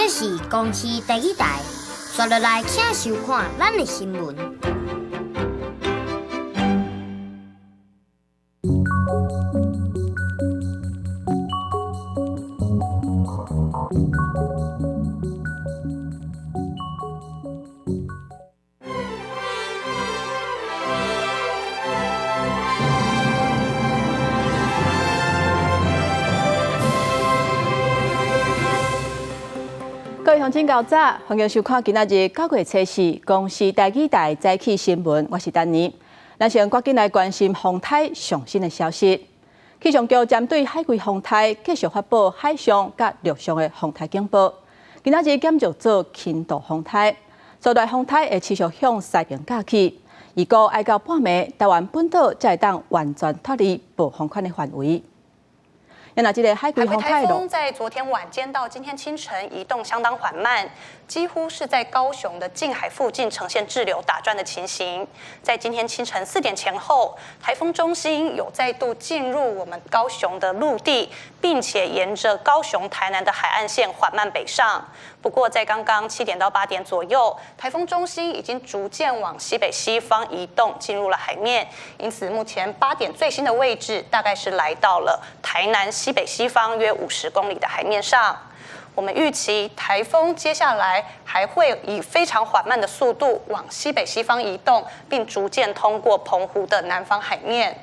這是公視台語台，紲落來請收看咱的新聞。各位鄉親較早，歡迎收看今仔日9月初四公視台語台早起新聞，我是丹妮。咱先趕緊來關心風颱上新的消息。氣象局針對海葵風颱繼續發布海上佮陸上的風颱警報。今仔日減弱做輕度風颱，所來風颱會持續向西邊過去。預估愛到半暝，台灣本島才會當完全脫離暴風圈的範圍。那這個海葵颱風在昨天晚間到今天清晨移動相當緩慢，幾乎是在高雄的近海附近呈現滯留打轉的情形。在今天清晨4點前後，颱風中心有再度進入我們高雄的陸地，並且沿着高雄、台南的海岸線緩慢北上。不過，在剛剛7點到8點左右，颱風中心已經逐漸往西北西方移動，進入了海面。因此，目前8點最新的位置大概是來到了台南西北西方約50公里的海面上。我們預期颱風接下來還會以非常緩慢的速度往西北西方移動，並逐漸通過澎湖的南方海面。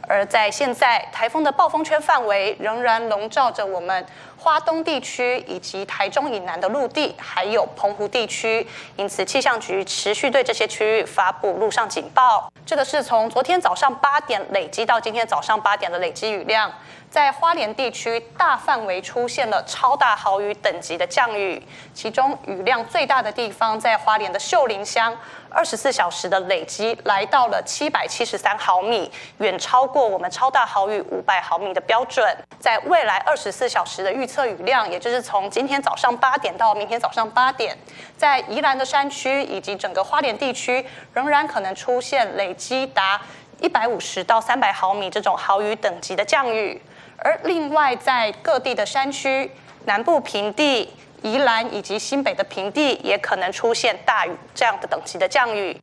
而在現在，颱風的暴風圈範圍仍然籠罩着我們花東地區以及台中以南的陸地，還有澎湖地區。因此，氣象局持續對這些區域發布陸上警報。這個是從昨天早上8點累積到今天早上8點的累積雨量，在花蓮地區大範圍出現了超大豪雨等級的降雨，其中雨量最大的地方在花蓮的秀林鄉，24小時的累積來到了773毫米，遠超過我們超大豪雨500毫米的標準。在未來24小時的預測雨量，也就是從今天早上8點到明天早上8點，在宜蘭的山區以及整個花蓮地區，仍然可能出現累積達150到300毫米這種豪雨等級的降雨。而另外，在各地的山區、南部平地、宜蘭以及新北的平地，也可能出現大雨這樣的等級的降雨。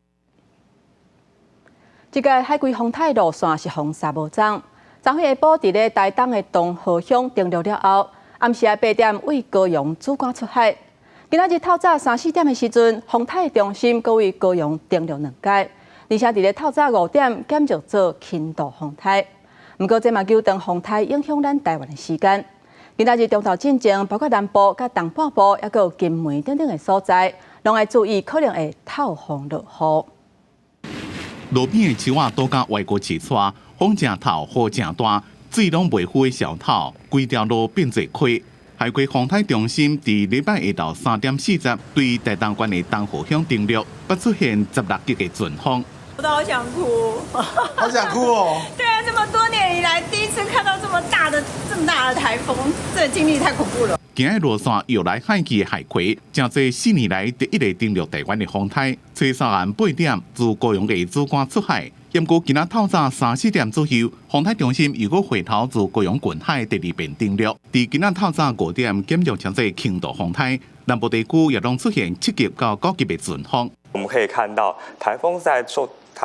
這個海葵風颱路線是風沙無蹤，昨昏下晡佇咧台東的東河鄉登陸了後，暗時8點位高雄主幹出海。今仔日透早3、4點的時陣，風颱中心閣位高雄登陸兩階，而且佇咧透早5點減弱做輕度風颱。毋過，這嘛糾長風颱影響咱台灣的時間。今仔日中晝進前，包括南部佮東半部，抑閣有金門等等的所在，攏愛注意可能會透風落雨。路邊的樹仔倒甲歪過斜斜，風誠透，雨誠大，水攏袂赴的小透，規條路變做溪。海葵風颱中心佇禮拜下晝3點40對台東縣的東河鄉登陸，捌出現16級的陣風。我都好想哭，好想哭哦！對啊，這麼多年以來第一次看到這麼大的、這麼大的颱風，這個經歷太恐怖了。今日路線又來海去的海葵，誠濟4年來第一个登陸台灣的風颱。初三暗8點自高雄的主幹出海，毋過今仔透早3、4點左右，風颱中心又閣回頭自高雄近海第二遍登陸。佇今仔透早5點減弱成做輕度風颱，南部地區也攏出現7級到9級的陣風。我們可以看到颱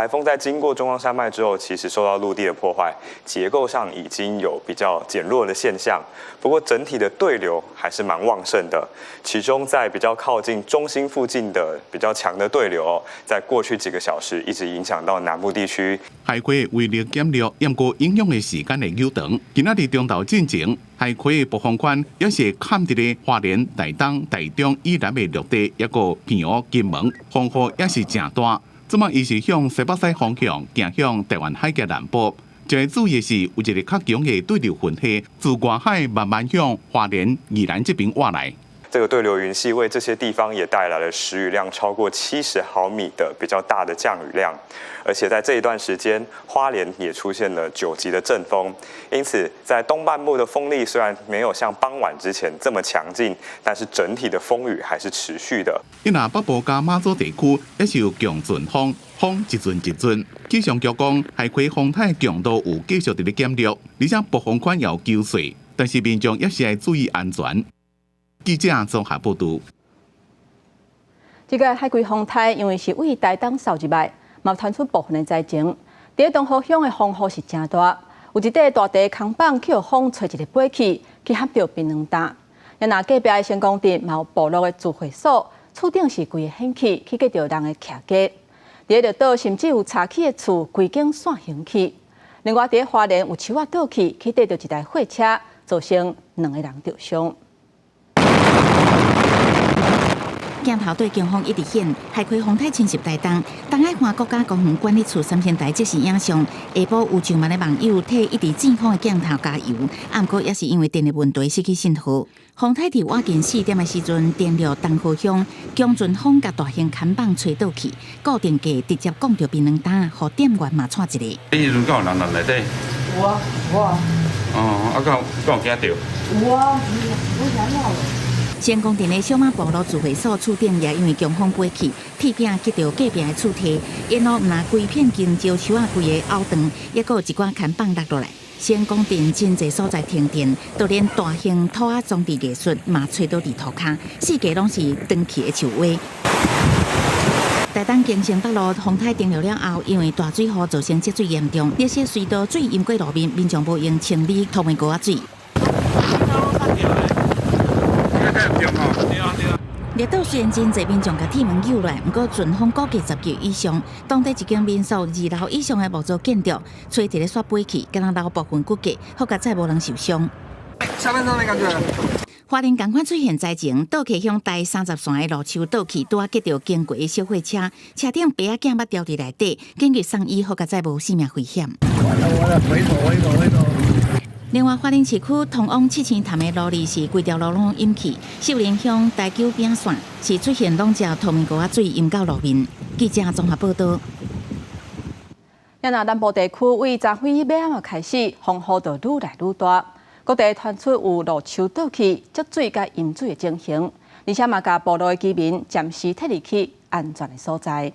風在經過中央山脈之後，其實受到陸地的破壞，結構上已經有比較減弱的現象。不過整體的對流還是蠻旺盛的，其中在比較靠近中心附近的比較強的對流，在過去幾個小時一直影響到南部地區。海葵威力減弱，毋過影響的時間會較長。今仔日中晝進前，海葵的暴風圈也是崁佇咧花蓮、台東、台中以南的陸地，抑閣澎湖、金門，風雨也是誠大。這擺伊是向西北西方向行向台灣海峽南部。值得注意的是，有一个較強的對流雲系自外海慢慢向花蓮、宜蘭這邊倚來。這個對流雲系為這些地方也帶來了時雨量超過70毫米的比較大的降雨量，而且在這一段時間，花蓮也出現了9級的陣風，因此在東半部的風力雖然沒有像傍晚之前這麼強勁，但是整體的風雨還是持續的。伊若北部佮馬祖地區也是有強陣風，風一陣一陣。氣象局講，海葵風颱強度有繼續佇咧減弱，而且暴風圈也有減細，但是民眾也是愛注意安全。記者綜合報導。這個海葵風颱因為是對台東掃入來，嘛傳出部分的災情。佇東河鄉的風雨是誠大，有一塊大地扛棒去予風吹一个飛去，去撼著檳榔擔。若隔壁的成功鎮嘛有部落的聚會所，厝頂是規个掀起，去隔著人的徛家。佇綠島甚至有柴起的厝規間散形去。另外，佇花蓮有樹仔倒去，去綴著一台貨車，造成兩个人著傷。鏡頭對強風一直掀，海葵風颱侵襲台東，東海岸國家公園管理處三星台即時影像，下晡有上萬的網友替一直戰風的鏡頭加油，毋過也是因為電力問題失去信號。風颱佇晚間4點的時陣，登陸東河鄉，強陣風共大型看板吹倒去，固定架直接摃著檳榔擔，予店員嘛掣一个。你彼陣敢有人佇內底？有啊，有啊。哦，啊，敢有驚著？有啊，我嚇了。成功鎮的小馬部落指揮所厝頂也因為強風飛去，鐵餅擊著隔壁的厝體，沿路毋但規片香蕉樹仔規个拗斷，抑閣有一寡看板落落來。成功鎮真濟所在停電，就連大型土仔裝置藝術嘛吹倒佇塗跤，四界攏是斷去的樹葉。台東京成北路風颱登陸了後，因為大水雨造成積水嚴重，綠色隧道水淹過路面，民眾無閒清理土門溝仔水。綠島雖然真濟民眾共鐵門救來，毋過陣風估計10級以上，當地一間民宿二樓以上的木造建築，吹一个煞飛去，敢若留部分骨架，好佳哉無人受傷。下半身沒感覺。花蓮仝款出現災情，倒溪鄉台30線的路樹倒去，拄仔擊著經過的小貨車，車頂爸仔囝捌牢佇內底，緊急送醫，好佳哉無性命危險。另外，花蓮市區通往七星潭的路里是規條路攏淹去，秀林鄉台九餅線是出現攏食土門溝仔水淹到路面。記者綜合報導。若南部地區為昨昏尾暗開始，風雨就愈來愈大，各地傳出有路樹倒去、積水佮淹水的情形，而且嘛，共部落的居民暫時撤離去安全的所在。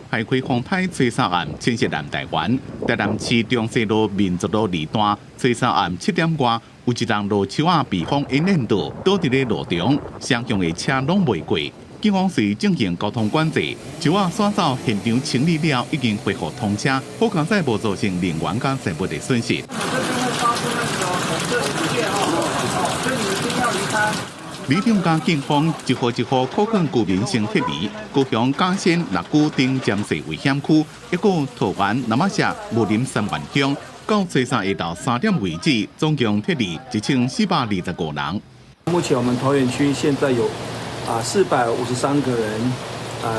海葵風颱初三暗侵襲南台灣，台南市中西路民族路二段初三暗7點外，有一棟路樹仔被風引領到倒佇咧路中，雙向的車攏袂過。警方隨進行交通管制，樹仔徙走現場清理了，已經恢復通車，好佳哉無造成人員佮財物的損失。里長佮警方一戶一戶苦勸居民先撤離，高雄嘉仙、六股等暫時危險區，一個桃園、那瑪夏、武林三元鄉，到初三下晝3點為止，總共撤離1425人。目前我們桃園區現在有453個人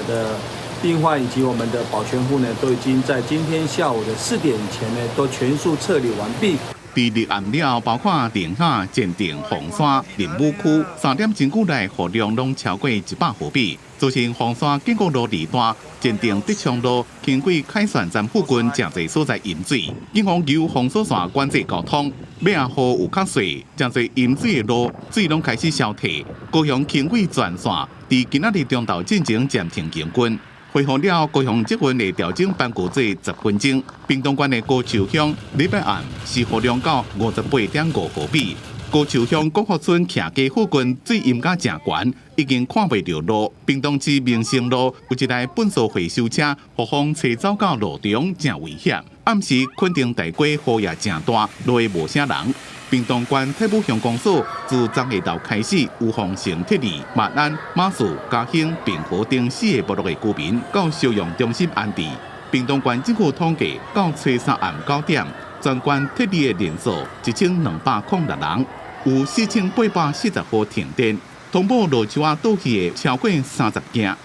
的病患以及我們的保全戶呢，都已經在今天下午的4點前呢，都全數撤離完畢。佇立案了，包括碇仔、前鎮、鳳山、林武區，3點鐘久內雨量攏超過100毫米，造成鳳山建國路二段、前鎮德昌路、輕軌凱旋站附近誠濟所在淹水，警方由封鎖線管制交通。尾仔雨有較細，誠濟淹水的路水攏開始消退。高雄輕軌全線佇今仔日中晝進前暫停營運。恢復了，高雄捷運會調整班次做10分鐘。屏東縣的高樹鄉禮拜暗是雨量到58.5毫米。高樹鄉廣福村徛家附近水淹甲誠懸，已經看袂著路。屏東市民生路有一台糞掃回收車，予風吹走到路中，誠危險。暗時墾丁大街雨也誠大，路的無啥人。屏東縣太武鄉公所自昨下晝開始，有風聲撤離馬鞍、馬祖、嘉興、平和等四個部落的居民到收容中心安置。屏東縣政府統計，到初三暗9點，全縣撤離的人數1206人，有4840戶停電，通報路樹仔倒去的超過30件。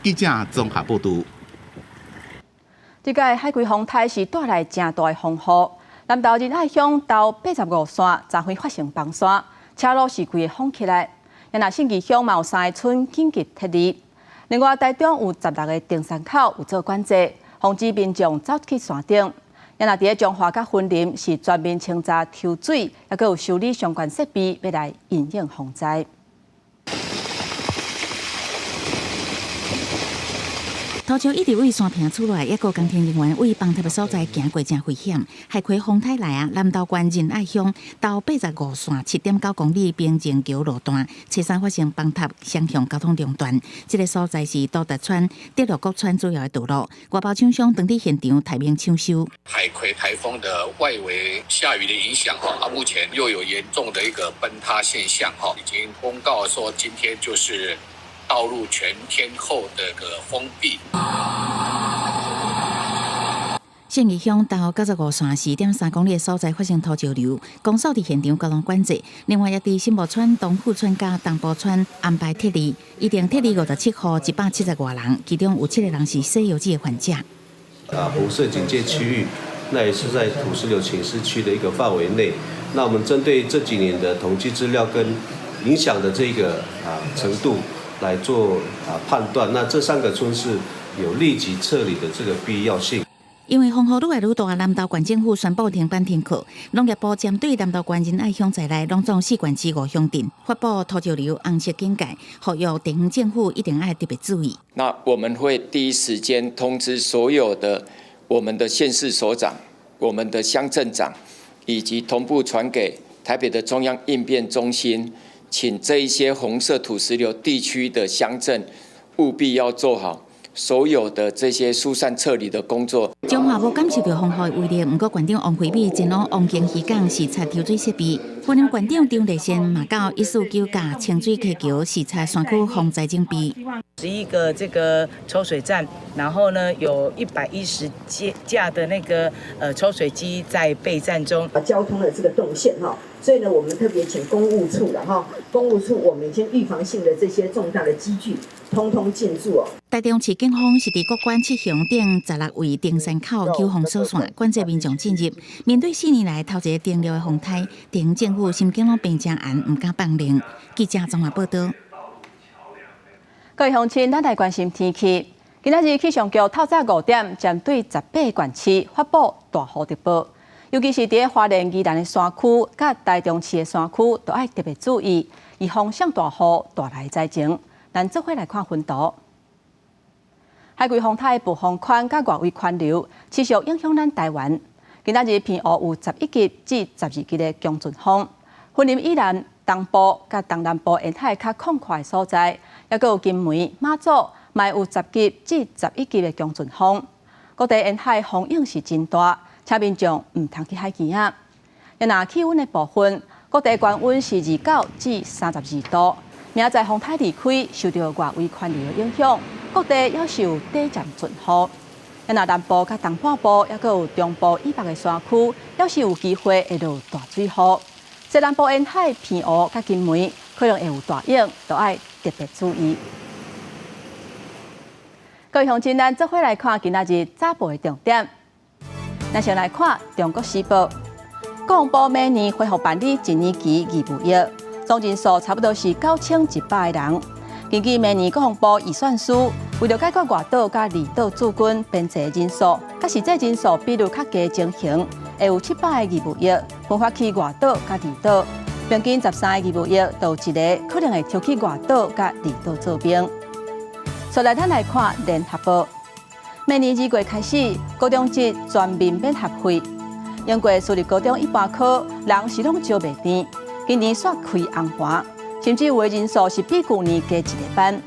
記者綜合報導。這個海葵風颱是帶來誠大的風雨。南投仁愛鄉頭85線昨昏發生崩山，車路是規个封起來。若信義鄉嘛有三个村緊急撤離。另外，台中有16个登山口有做管制，防止民眾走去山頂。若佇咧彰化佮雲林是全面清查抽水，抑閣有修理相關設備，欲來因應洪災。土石一直對山坪出來，抑閣工程人員對崩塌的所在行過誠危險。海葵風颱來啊，南投縣仁愛鄉頭85線7.9公里平靖橋路段，初三發生崩塌，雙向交通中斷。這个所在是都達村、德樂國村主要的道路。外包廠商當地現場待命搶修。海葵颱風的外圍下雨的影響，哈，啊，目前又有嚴重的一個崩塌現象，哈，已經公告說今天就是道路全天候的個封閉。信義鄉頭95線4.3公里的所在發生土石流，公所佇現場交通管制。另外，也佇新埔村、東富村佮東埔村安排撤離，一共撤離57戶170外人，其中有7個人是洗腰子的患者。啊，紅色警戒區域，那也是在土石流潛勢區的一個範圍內。那我們針對這幾年的統計資料跟影響的這個程度來做判斷，那這三個村是有立即撤離的這個必要性。因為風雨愈來愈大，南投縣政府宣布停班停課。農業部針對南投縣仁愛鄉在內，攏總四縣市五鄉鎮發布土石流紅色警戒，呼籲地方政府一定愛特別注意。那我們會第一時間通知所有的我們的縣市首長、我們的鄉鎮長，以及同步傳給台北的中央應變中心，請這一些紅色土石流地區的鄉鎮務必要做好所有的這些疏散撤離的工作。彰化無感受著風雨的威力，毋過縣長王惠美前往王間漁港視察抽水設備。雲林縣長張麗善嘛到149甲清水溪橋視察山區防災準備。 11個這個抽水站，然後呢有110架的那個抽水機在備戰中。交通的這個動線哈，所以呢，我們特別請工務處了哈，工務處我們已經預防性的這些重大的機具，通通進駐哦。台中市警方是佇國關七鄉頂16位登山口九封鎖線，管制民眾進入。面對4年來頭一个登陸的風颱，地方政府心境攏變誠絚，毋敢放任。記者綜合報導。各位鄉親，咱來關心天氣。今仔日氣象局透早5點，針對18個縣市發布大雨特報，尤其是佇花蓮、宜蘭的山區，佮台中市的山區，都愛特別注意，預防上大雨帶來災情。咱做伙來看分圖。海葵風颱暴風圈佮外圍環流持續影響咱台灣。今仔日澎湖有11級至12級的強陣風，雲林以南、東部佮東南部沿海較廣闊的所在，抑閣有金門、馬祖，嘛有10級至11級的強陣風。各地沿海風湧是真大，請民眾毋通去海墘仔。若氣溫的部分，各地高溫是29至32度。明仔載風颱離開，受著外圍環流的影響，各地猶是有短暫陣雨。若南部佮東半部，抑閣有中部以北的山區，猶是有機會會落大水雨。西南部沿海、澎湖佮金門，可能會有大湧，都愛特別注意。各位鄉親，咱做伙來看今仔日早報的重點。咱先來看《中國時報》，國防部每年恢復辦理一年期義務役，總人數差不多是9100個人。根據明年國防部預算書，為著解決外島佮離島駐軍編制人數，佮實際人數比率較低情形，會有700個義務役分發去外島佮離島，平均13個義務役就有一个可能會抽去外島佮離島做兵。紲來，咱來看聯合報，明年2月開始，高中職全面免學費。英國私立高中一般科人是攏招袂甜，今年煞開紅盤，甚至有的人數是比舊年加一個班。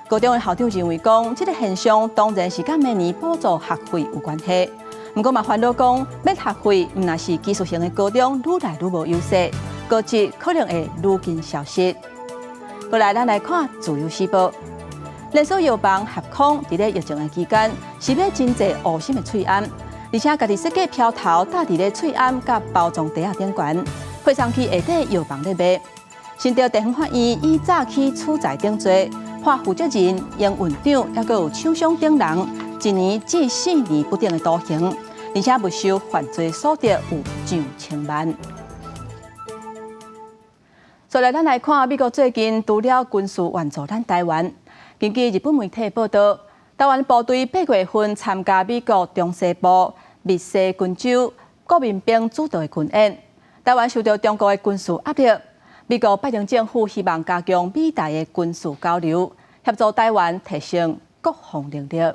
高中的校長認為講，這个現象當然是佮明年補助學費有關係。毋過嘛煩惱講，免學費毋但是技術型的高中愈來愈無優勢，高職可能會愈緊消失。過來，咱來看自由時報。連鎖藥房合康佇咧疫情的期間，是買真濟烏心的喙罨，而且家己設計標頭貼佇咧喙罨佮包裝袋仔頂懸，配送去下底藥房咧賣。新竹地方法院以早起取材等罪，判負責人、營運長，抑閣有廠商等人1年至4年不等的徒刑，而且沒收犯罪所得有上千萬。再來，咱來看美國最近除了軍事援助咱台灣。根據日本媒體報導，台灣部隊8月份參加美國中西部密西根州國民兵主導的軍演，台灣受著中國的軍事壓力，美國拜登政府希望加強美台的軍事交流，協助台灣提升國防能力。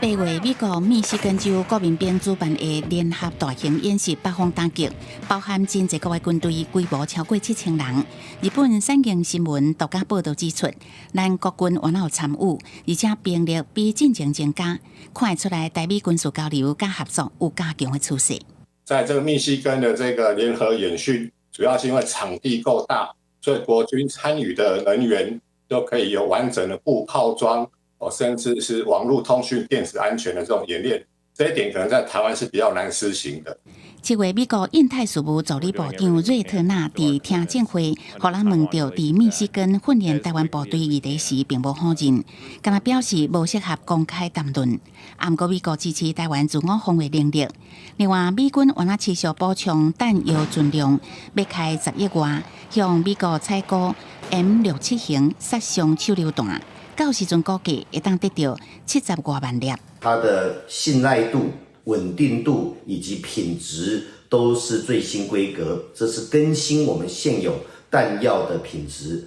8月，美國密西根州國民兵主辦的聯合大型演習北風打擊，包含真濟國的軍隊，規模超過7000人。日本產經新聞獨家報道指出，咱國軍原來有參與，而且兵力比進前增加，看會出來台美軍事交流佮合作有加強的趨勢。在這個密西根的這個聯合演訓，主要是因為場地夠大，所以國軍參與的人員都可以有完整的步炮裝。哦，甚至是網絡通訊、電子安全的這種演練，這一點可能在台灣是比較難施行的。 7月，美國印太事務助理部長瑞特納佇聽證會，予人問著佇密西根訓練台灣部隊議題時，並無否認，干焦表示無適合公開談論。毋過美國支持台灣自我防衛能力。另外，美軍原來持續補充彈藥存量，欲開10億外，向美國採購 M67型殺傷手榴彈。到時陣估計會當得著70外萬粒。它的信賴度、穩定度以及品質都是最新規格，這是更新我們現有彈藥的品質。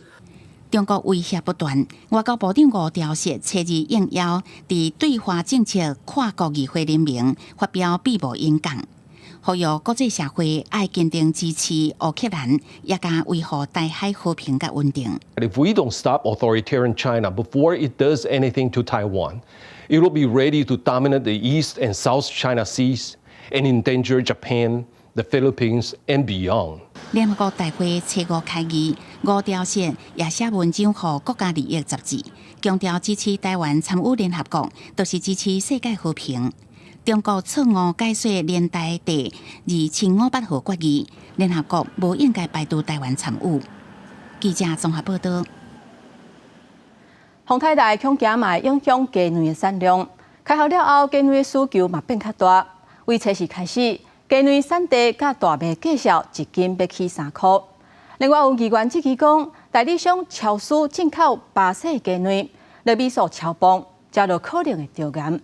中國威脅不斷，外交部長吳釗燮初二應邀佇對華政策跨國議會聯盟發表閉幕演講，呼籲國際社會愛堅定支持烏克蘭，也佮維護台海和平佮穩定。 If we don't stop authoritarian China before it does anything to Taiwan, it will be ready to dominate the East and South China Seas and endanger Japan, the Philippines and beyond. 聯合國大會初五開議，吳釗燮也寫文章予國家利益雜誌，強調支持台灣參與聯合國，就是支持世界和平。中國錯誤解說聯大第2500號決議，聯合國無應該排除台灣參與。記者綜合報道。風颱來恐驚嘛會影響雞卵的產量，開學了後，雞卵的需求嘛變較大。為初四開始，雞卵產地佮大麥價數一斤欲起3箍。另外有議員質疑講，代理商超輸進口巴西雞卵，氯鎂素超磅，這就可能會著嚴。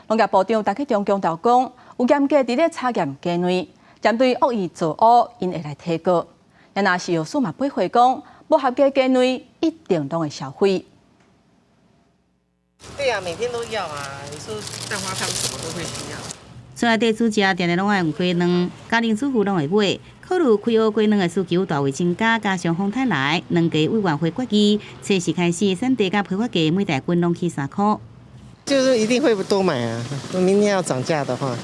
農業部長陳吉仲強調講，有嚴格佇咧查驗雞卵，針對惡意造烏，𪜶會來提告。若食藥署嘛回應講，無合格雞卵一定攏會銷毀。對啊，每天都要啊，有時候蛋花湯什麼都會需要。厝內底煮食，定定攏愛用雞卵，家庭主婦攏會買。考慮開學雞卵的需求大為增加，加上風颱來，卵價委員會決議，初四開始，產地佮批發價每大斤攏起3箍。就是一定會多買啊！明天要漲價的話，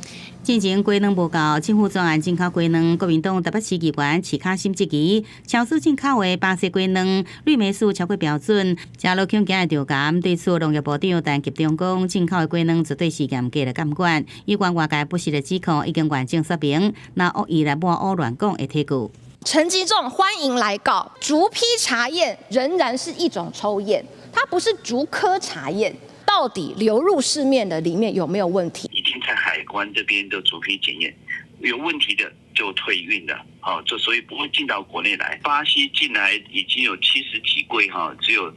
進前雞卵無夠，政府專案進口雞卵，國民黨台北市議員徐卡心質疑，超市進口的巴西雞卵氯鎂素超過標準，食落恐驚會著癌。對此，農業部長陳吉仲講，進口的雞卵絕對是嚴格來監管，有關外界不實的指控已經完整說明，若惡意來抹烏亂講會提告。陳吉仲歡迎來告，逐批查驗仍然是一種抽驗，它不是逐顆查驗。到底流入市面的裡面有沒有問題？已經在海關這邊都逐批檢驗，有問題的就退運了，好，就所以不會進到國內來。巴西進來已經有70幾櫃哈，只有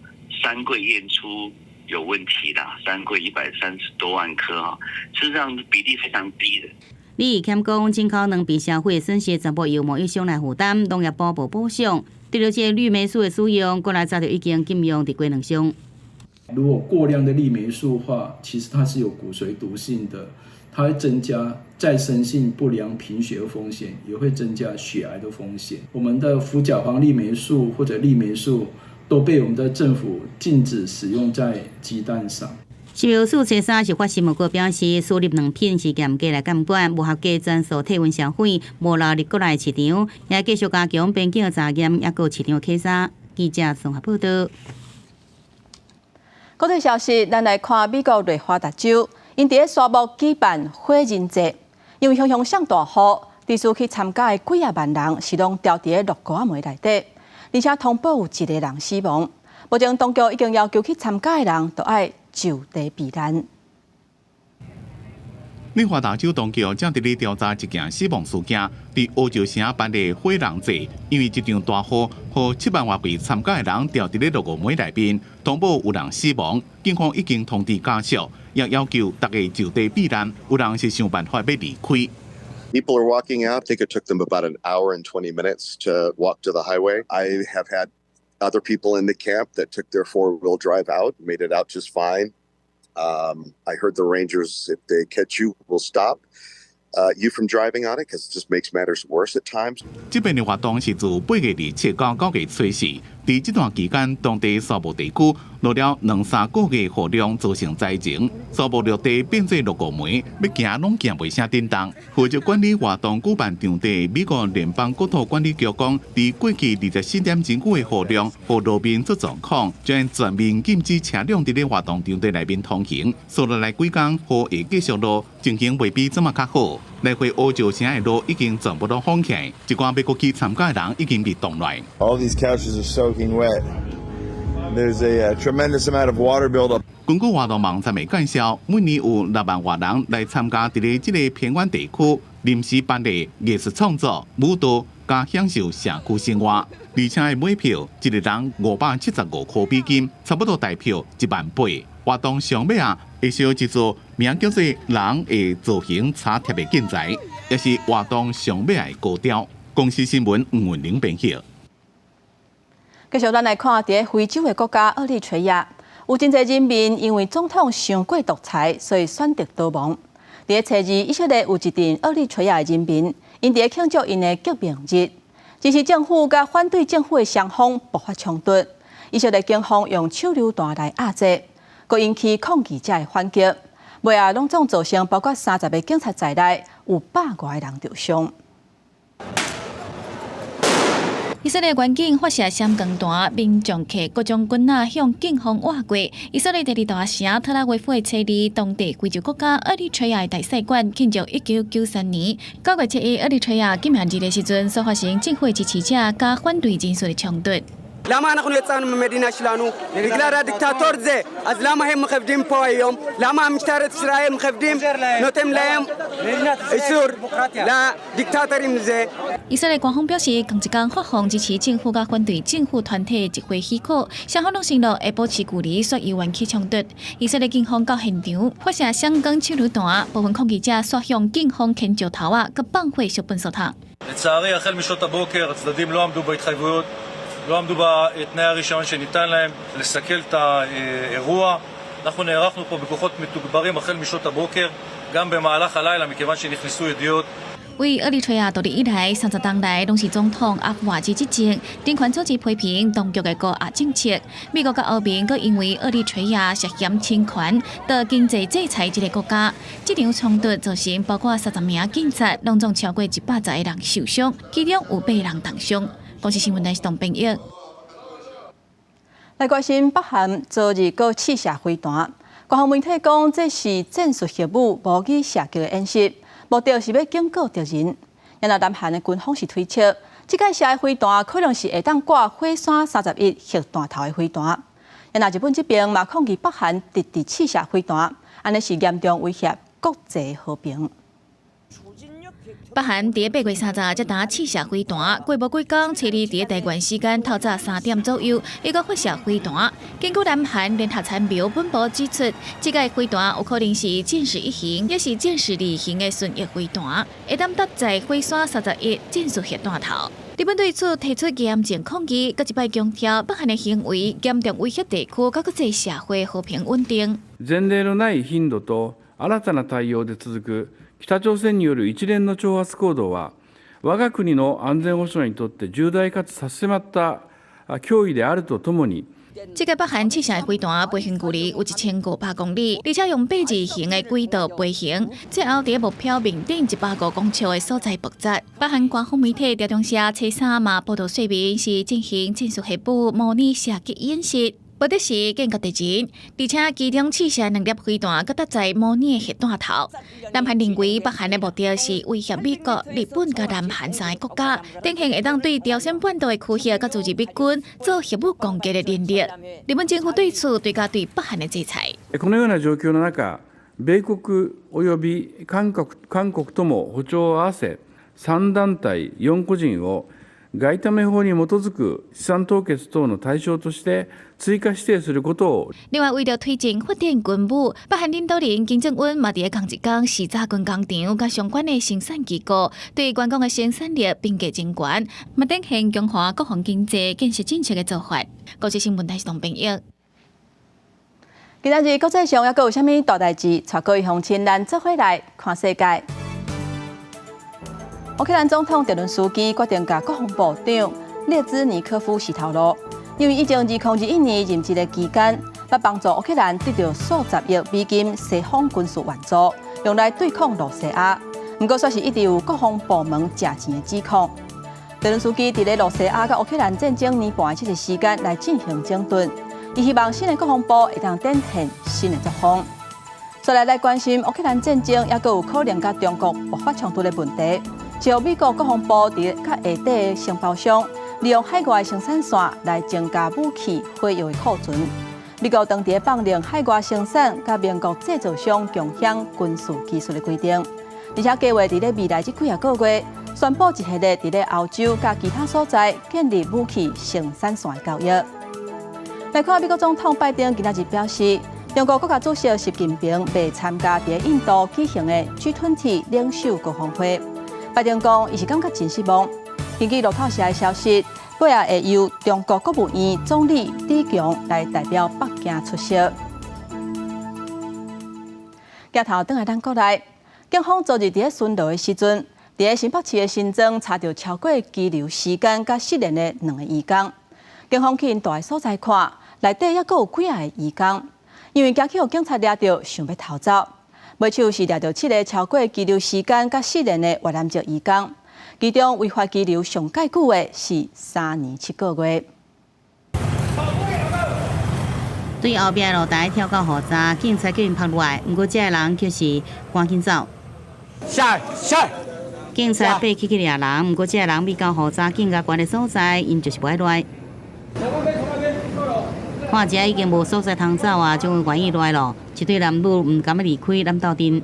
3櫃驗出有問題啦，3櫃130多萬顆哈，事實上比例非常低的。李義謙講，進口卵被銷毀損失全部由貿易商來負擔，農業部無補償。對著這個氯鎂素的使用，國內早就已經禁用佇雞卵上。如果過量的氯黴素的話，其實它是有骨髓毒性的，它會增加再生性不良貧血的風險，也會增加血癌的風險。我們的輔甲黃氯黴素或者氯黴素都被我們的政府禁止使用在雞蛋上。食藥署初三是發新聞稿表示，輸入卵品是嚴格來監管，無合格全數退運銷毀，無流入國內市場，也繼續加強邊境的查驗，抑閣市場稽查。記者綜合報道。國際消息，咱來看美國內華達州，𪜶佇咧沙漠舉辦火人節，因為常常上大雨，致使去參加的幾仔萬人是攏牢佇咧落雨仔暝內底，而且通報有一個人死亡。目前當局已經要求去參加的人都愛就地避難。內華達州當局正佇咧調查一件死亡事件，佇烏石城辦的火人節，因為這場大雨，予7萬外位參加的人牢佇咧落雨暝內面，通報有人死亡，警方已經通知家屬，也要求大家就地避難，有人是想辦法欲離開。 People are walking out. I think it took them about an hour and 20 minutes to walk to the highway. I have had other people in the camp that took their four-wheel drive out, made it out just fine. I heard the rangers, if they catch you, will stop you from driving on it because it just makes matters worse at times. 這擺的活動是自8月27到9月初4，佇這段期間，當地蘇木地區落了兩三個月雨量，造成災情，蘇木陸地變做落雨梅，欲行攏行袂啥振動。負責管理活動舉辦場地美國聯邦國土管理局講，佇過去24點鐘久的雨量予路面出狀況，將全面禁止車輛佇咧活動場地內面通行。紲落來幾工，雨會繼續落，情形袂比這馬較好。來回烏石城的路已經全部攏封起來，一寡欲過去參加的人已經被擋來。 All these couches are soaking wet. There's a tremendous amount of water buildup. 根據活動網站的介紹，每年有6萬外人來參加佇咧這个偏遠地區臨時辦的藝術創作、舞蹈佮享受社區生活。而且的買票一个人575塊美金，差不多台票1萬8。活動上尾啊，會燒一座名叫做人的造型插貼的建材，也是活動上尾的高潮。公視新聞吳文玲編譯。繼續，咱來看佇咧非洲的國家厄立垂亞，有真濟人民因為總統傷過獨裁，所以選擇逃亡。佇咧初二，以色列有一陣厄立垂亞的人民，𪜶佇咧慶祝𪜶的革命日，支持政府佮反對政府的雙方爆發衝突。以色列警方用手榴彈來壓制，閣引起抗議者的反擊。尾仔攏總造成包括30個警察在內，有百外个人受傷。以色列軍警發射閃光彈，民眾提各種棍仔向警方倚過。以色列第二大城特拉維夫的初二，當地非洲國家厄立垂亞的大使館慶祝1993年9月7日厄立垂亞革命日的時陣所發生政府支持者佮反對人士的衝突。 למה אנחנו יצאנו ממדינה שלנו? בגלל הדיקטטור זה. אז למה הם מכבדים פה היום? למה משטרת ישראל מכבדים, נותן להם אישור לדיקטטורים זה? 以色列官方表示，仝一工發放支持政府佮反對政府團體集會許可，雙方攏承諾會保持距離，煞猶原起衝突。以色列警方到現場發射閃光手榴彈，部分抗議者煞向警方牽石頭仔，佮放火燒垃圾桶。 לצערי, החל משעות הבוקר הצדדים לא עמדו בהתחייבויות, לא עמדו בתנאי הרישיון שניתן להם לסכל את האירוע. אנחנו נערכנו פה בכוחות מתוגברים החל משעות הבוקר, גם במהלך הלילה, מכיוון שנכנסו ידיעות. 為厄立垂亞獨立以來，30冬來攏是總統阿夫瓦基執政，政權組織批評當局的高壓政策。美國佮歐盟閣因為厄立垂亞涉嫌侵權，著經濟制裁這个國家。這場衝突造成包括30名警察，攏總超過110個人受傷，其中有八人重傷。公視新聞台是董編譯。來關心北韓昨日閣試射飛彈，官方媒體講這是戰術核武模擬射擊的演習，目的是欲警告敵人。然後南韓的軍方是推測，這擺射的飛彈可能是會當掛火山31核彈頭的飛彈。然後日本這邊嘛抗議北韓直直試射飛彈，按呢是嚴重威脅國際和平。北韓佇8月30才當試射飛彈，過無幾工，初二佇台灣時間透早3點左右，猶閣發射飛彈。根據南韓聯合參謀本部指出，這個飛彈有可能是戰術一型，抑是戰術二型的巡弋飛彈，會當搭載火山31戰術核彈頭。日本對此提出嚴正抗議，閣一擺強調北韓的行為嚴重威脅地區佮國際社會和平穩定。前例のない頻度と新たな態様で続く北朝鮮による一連の挑発行動は、我が国の安全保障にとって重大かつ差し迫った脅威であるとともに、這個北韓試射的飛彈飛行距離有1500公里，而且用八字形的軌道飛行，最後佇目標面頂150公尺的所在爆炸。北韓官方媒體朝中社初三嘛報道說明是進行戰術核武模擬射擊演習。目的是警告敵人，而且其中試射兩粒飛彈，閣搭載模擬的核彈頭。南韓認為北韓的目的是威脅美國、日本佮南韓三个國家，展現會當對朝鮮半島的區域佮組織美軍做核武攻擊的能力。日本政府對此追加對北韓的制裁。このような状況の中、米国及び韓国韓国とも歩調を合わせ、3団体4個人を外為法に基づく資産凍結等の対象として追加指定することを。另外，為著推進發展軍武，北韓領導人金正恩嘛佇仝一工視察軍工廠佮相關的生產機構，對員工的生產力評價真懸，嘛展現強化國防經濟建設政策的做法。國際新聞台是董編譯。今仔日國際上猶閣有啥物大代誌？帶各位鄉親咱做伙來看世界。烏克蘭總統澤倫斯基決定共國防部長列茲尼科夫辭頭路，因為以前2021年任職的期間，捌幫助烏克蘭得到數十億美金西方軍事援助，用來對抗露西亞。毋過，煞是一直有國防部門食錢的指控。澤倫斯基佇咧露西亞佮烏克蘭戰爭年半的這個時間來進行整頓。伊希望新的國防部會當展現新的作風。再來來關心烏克蘭戰爭，猶閣有可能佮中國爆發衝突的問題。就美國國防部佇較下底的承包商，利用海外生產線來增加武器火藥的庫存。美國當地放任海外生產佮民國製造商共享軍事技術的規定，而且計劃佇咧未來這幾仔個月，宣布一系列佇咧歐洲佮其他所在建立武器生產線的交易。來看美國總統拜登今仔日表示，中國國家主席習近平袂參加佇印度舉行的 G20 領袖高峰會。拜登講，伊是感覺真失望。根據路透社的消息，尾仔會由中國國務院總理李強來代表北京出席。鏡頭轉來咱國內，警方昨日佇咧巡邏的時陣，佇咧新北市的新莊查著超過羈留時間佮失聯的兩个移工。警方去𪜶蹛的所在看，內底猶閣有幾仔个移工，因為驚去予警察掠著，想欲逃走。尾手是掠著七个超過羈留時間佮失聯的越南籍移工，其中違法羈留上蓋久的是3年7個月。對後壁露台跳到雨閘，警察叫𪜶拍落來，毋過這个人卻是趕緊走。下下。警察爬起去掠人，毋過這个人欲到雨閘更加懸的所在，𪜶就是無愛落來。看這已經無所在通走啊，終於願意落來咯。一對男女毋甘欲離開，攬鬥陣。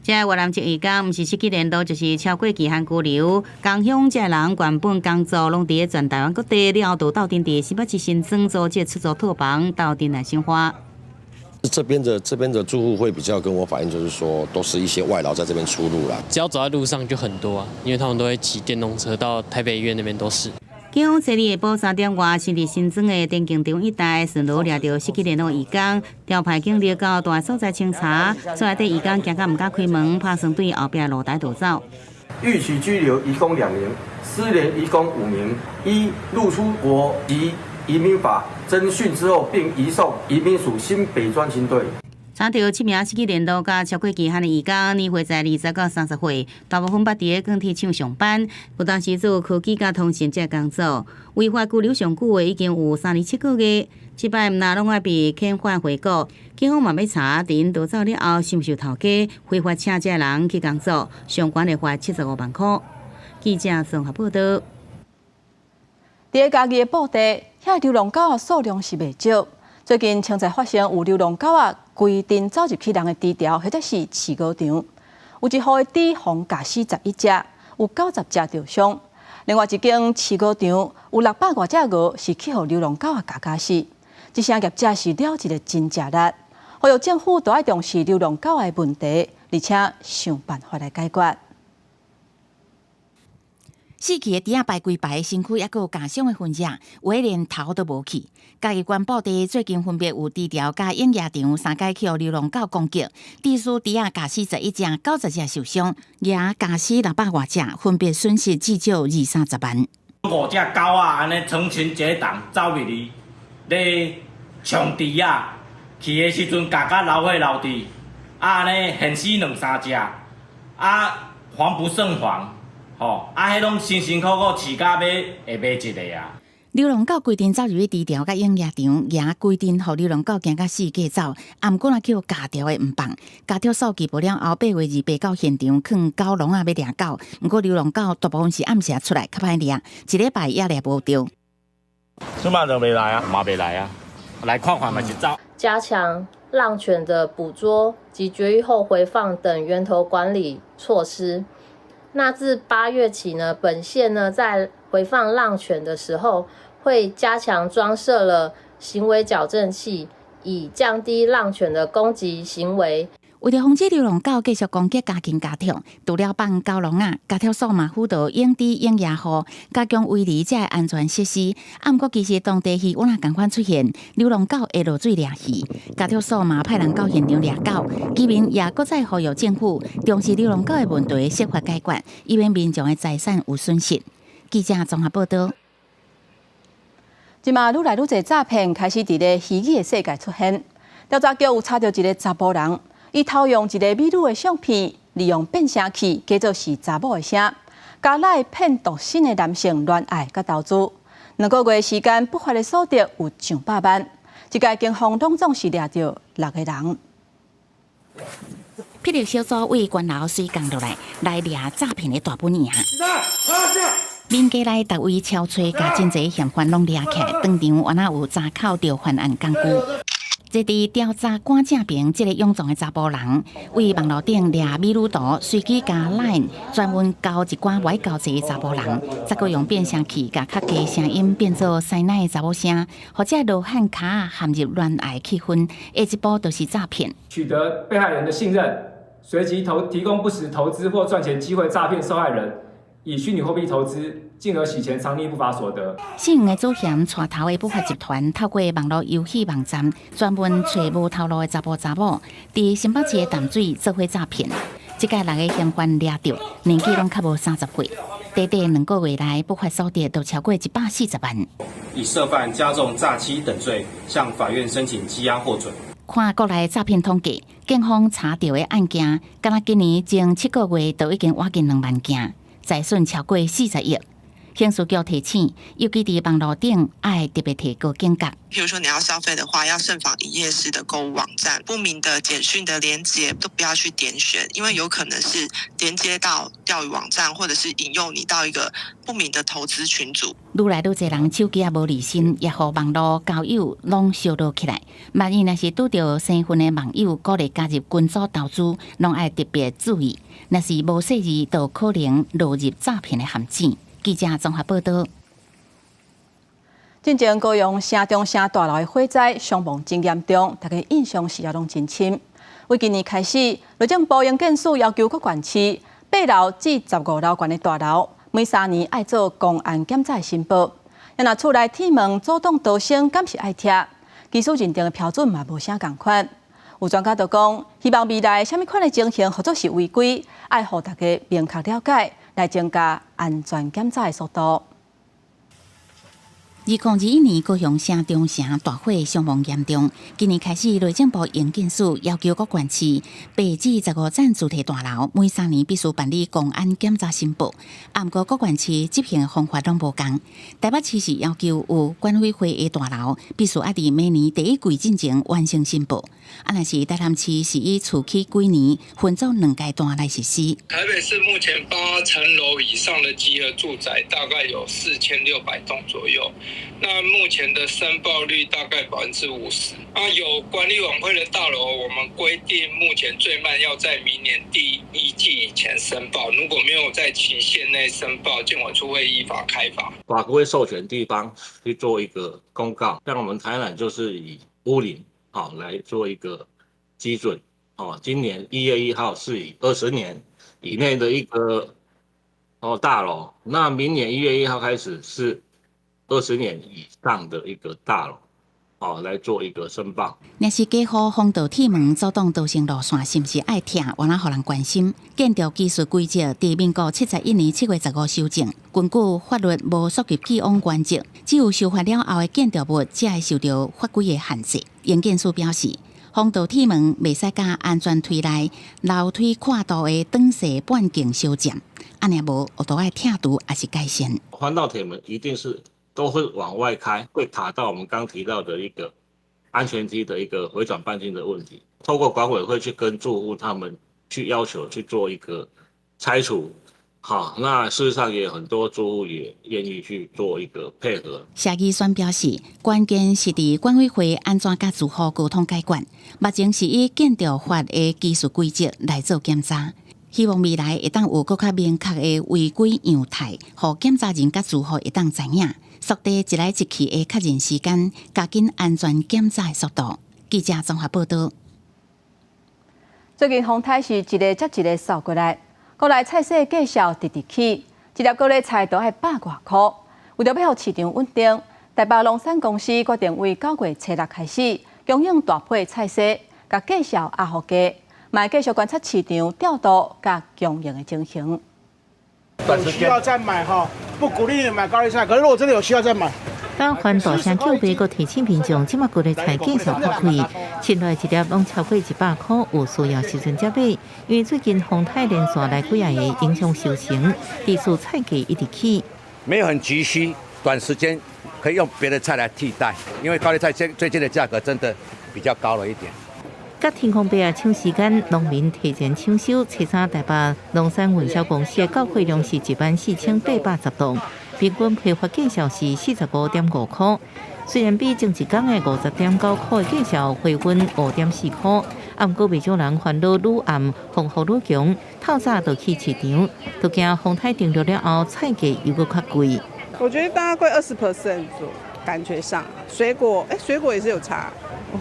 這个越南籍移工毋是失去聯絡，就是超過期限拘留。江鄉這个人原本工作攏佇咧全台灣各地，了後就鬥陣佇新北市新莊租這出租套房，鬥陣來生活。這邊的住戶會比較跟我反映，就是說都是一些外勞在這邊出入啦。只要走在路上就很多啊，因為他們都會騎電動車到台北醫院那邊都是。警方昨日下晡3點外，先佇新莊的田徑場一帶巡邏掠著失去聯絡移工，調派警力到蹛所在清查，厝內底移工驚甲毋敢開門，拍算對後壁露台逃走。逾期拘留移工2名，失聯移工5名，依入出國及移民法偵訊之後，並移送移民署新北專勤隊。查著七名失去聯絡佮超過期限的移工，年歲在20到30歲，大部分捌佇咧鋼鐵廠上班，有當時做科技佮通訊這工作。違法拘留上久的已經有3年7個月，這擺毋但攏愛被遣返回國，警方嘛欲查，佇𪜶逃走了後，是毋是有頭家非法請這人去工作，上懸會罰75萬箍。記者綜合報導。佇咧嘉義的布袋，遐流浪狗仔數量是袂少。最近，清才發生有流浪狗仔規陣走入去人的豬牢，或者是飼牛場，有一戶的豬予咬死11隻，有90隻著傷。另外一間飼牛場有600外隻牛是去予流浪狗仔咬死。這聲業者是了一个真食力，呼籲政府都愛重視流浪狗仔的問題，而且想辦法來解決。死去的豬仔排規排，身軀猶閣有咬傷的痕跡，有的連頭都無去。嘉義縣布袋最近分別有豬牢佮養鴨場三擺去予流浪狗攻擊，致使豬仔咬死11隻，90隻受傷，鴨咬死600外隻，分別損失至少二三十萬。五隻狗仔按呢成群結黨走入去，咧衝豬仔，去的時陣咬甲流血流滴，啊按呢現死兩三隻，啊防不勝防。吼，啊，彼攏辛辛苦苦飼甲欲會賣一个啊。流浪狗規陣走入去豬牢佮養鴨場，鴨規陣予流浪狗驚甲四界走，啊，毋過若去予咬著的毋放，咬著數據無了後，8月28到現場囥狗籠仔欲掠狗，毋過流浪狗大部分是暗時出來，較歹掠，一禮拜也掠無著。這馬就袂來啊，嘛袂來啊，來看看嘛是走。加強浪犬的捕捉及絕育後回放等源頭管理措施。那自8月起呢，本縣呢在回放浪犬的時候，會加強裝設了行為矯正器，以降低浪犬的攻擊行為。為著防止流浪狗繼續攻擊家禽家畜，除了放狗籠仔，家畜所嘛輔導養豬養鴨戶加強圍籬這个安全設施。啊，毋過其實當地魚有若仝款出現流浪狗會落水掠魚，家畜所嘛派人到現場掠狗，居民也閣再呼籲政府重視流浪狗的問題，設法解決，以免民眾的財產有損失。記者綜合報導。這馬愈來愈濟詐騙開始佇咧虛擬的世界出現，調查局有查著一个查埔人。伊偷用一个美女的相片，利用變聲器假做是查某的聲，共來騙獨身的男性戀愛佮投資。2個月時間，不法的所得有上百萬。這屆警方攏總是掠著六個人。霹靂小組對懸樓水降落來，來掠詐騙的大本營。民家內逐位敲揣，共真濟嫌犯攏掠起來，當場原來有查扣著犯案工具。這佇調查趕正爿，這个勇壯的查埔人，對網路頂掠美女圖，隨機加 LINE，專門交一寡無愛交際的查埔人，再閣用變聲器共較低聲音變做師奶的查某聲，予這羅漢跤陷入戀愛氣氛，下一步就是詐騙。取得被害人的信任，隨即投提供不實投資或賺錢機會，詐騙受害人，以虛擬貨幣投資，進而洗錢藏匿不法所得。四五个祖嫌帶頭的不法集團，透過網路遊戲網站，專門揣無頭路的查埔查某，佇新北市的淡水做伙詐騙。這屆六個嫌犯掠著，年紀攏較無30歲。短短2個月內，不法所得都超過140萬。以涉犯加重詐欺等罪，向法院申請羈押獲准。看國內詐騙統計，警方查著的案件，敢若今年前7個月就已經倚近2萬件，財損超過40億。刑事局提醒，尤其佇網路頂，愛特別提高警覺。譬如說你要消費的話，要慎防一頁式的購物網站，不明的簡訊的連結都不要去點選，因為有可能是連接到釣魚網站，或者是引誘你到一個不明的投資群組。愈來愈濟人手機仔無離身，也予網路交友攏燒熱起來。萬一若是拄著生份的網友鼓勵加入群組投資，攏愛特別注意。若是無細膩，就可能落入詐騙的陷阱。記者綜合報導。進前高雄城中城大樓的火災傷亡真嚴重，大家印象是猶攏真深。對今年開始，內政部營建署要求各縣市8樓至15樓懸的大樓，每3年愛做工安檢查申報。若厝內鐵門阻擋逃生，敢是愛拆？技術認定的標準嘛無啥仝款。有專家就講，希望未來啥物款的情形或者是違規，愛予大家明確了解，來增加安全檢查的速度。2021年高雄城中城大火傷亡嚴重，今年開始內政部營建署要求各縣市8至15層住宅大樓每3年必須辦理工安檢查申報，毋過各縣市執行方法攏無仝。台北市是要求有管委會的大樓必須愛佇每年第一季進前完成申報，啊，若是台南市是以厝起幾年分做兩階段來實施。台北市目前8層樓以上的集合住宅大概有4600棟左右。那目前的申報率大概50%。啊，有管理委員會的大樓，我們規定目前最慢要在明年第一季以前申報，如果沒有在期限內申報，建管處會依法開罰。法規會授權地方去做一個公告，像我們台南就是以屋齡好來做一個基準。哦，今年1月1號是以20年以內的一個哦大樓，那明年1月1號開始是20年以上的一個大樓，哦，來做一個申報。若是加予防盜鐵門阻擋逃生路線，是毋是愛拆？原來予人關心。建築技術規則佇民國71年7月15修正，根據法律無溯及既往原則，只有修法了後的建築物才會受著法規的限制。營建署表示，防盜鐵門袂使佮安全梯內樓梯闊度的長細半徑相佔，按呢無，都愛拆除抑是改善。防盜鐵門一定是都會往外開，會卡到我們剛提到的一個安全梯的一個回轉半徑的問題。透過管委會去跟住戶他們去要求去做一個拆除，好，那事實上也很多住戶也願意去做一個配合。謝議選表示，關鍵是佇管委會按怎佮住戶溝通解決，目前是以建築法的技術規則來做檢查。希望未來會當有閣較明確的違規樣態，予檢查人佮住戶會當知影，縮短一來一去的確認時間，加緊安全檢查的速度。記者綜合報導。最近風颱是一个接一个掃過來，國內菜市價數直直起，一粒高麗菜都愛百外箍。為著欲予市場穩定，台北農產公司決定為9月初六開始供應大批菜蔬，共價數壓予低，嘛會繼續觀察市場調度佮供應的情形。有需要再買哈，不鼓勵你買高麗菜，可是如果真的有需要再買。老番大聲叫賣，閣提醒民眾，這馬高麗菜價數較貴，凊來一粒攏超過100箍，有需要時陣才買。因為最近風颱連續來幾仔个影響收成，致使菜價一直起。沒有很急需，短時間可以用別的菜來替代，因為高麗菜最近的價格真的比較高了一點。佮天空白啊搶時間，農民提前搶收。初三台北農產運銷公司的交貨量是14,810噸，平均批發價數是45.5箍。雖然比前一工的50.9箍的價數回穩5.4箍，啊，毋過袂少人煩惱愈暗風雨愈強，透早就去市場，都驚風颱停落了後菜價又閣較貴。我覺得大概貴20% 左右，感覺上水果，水果也是有差。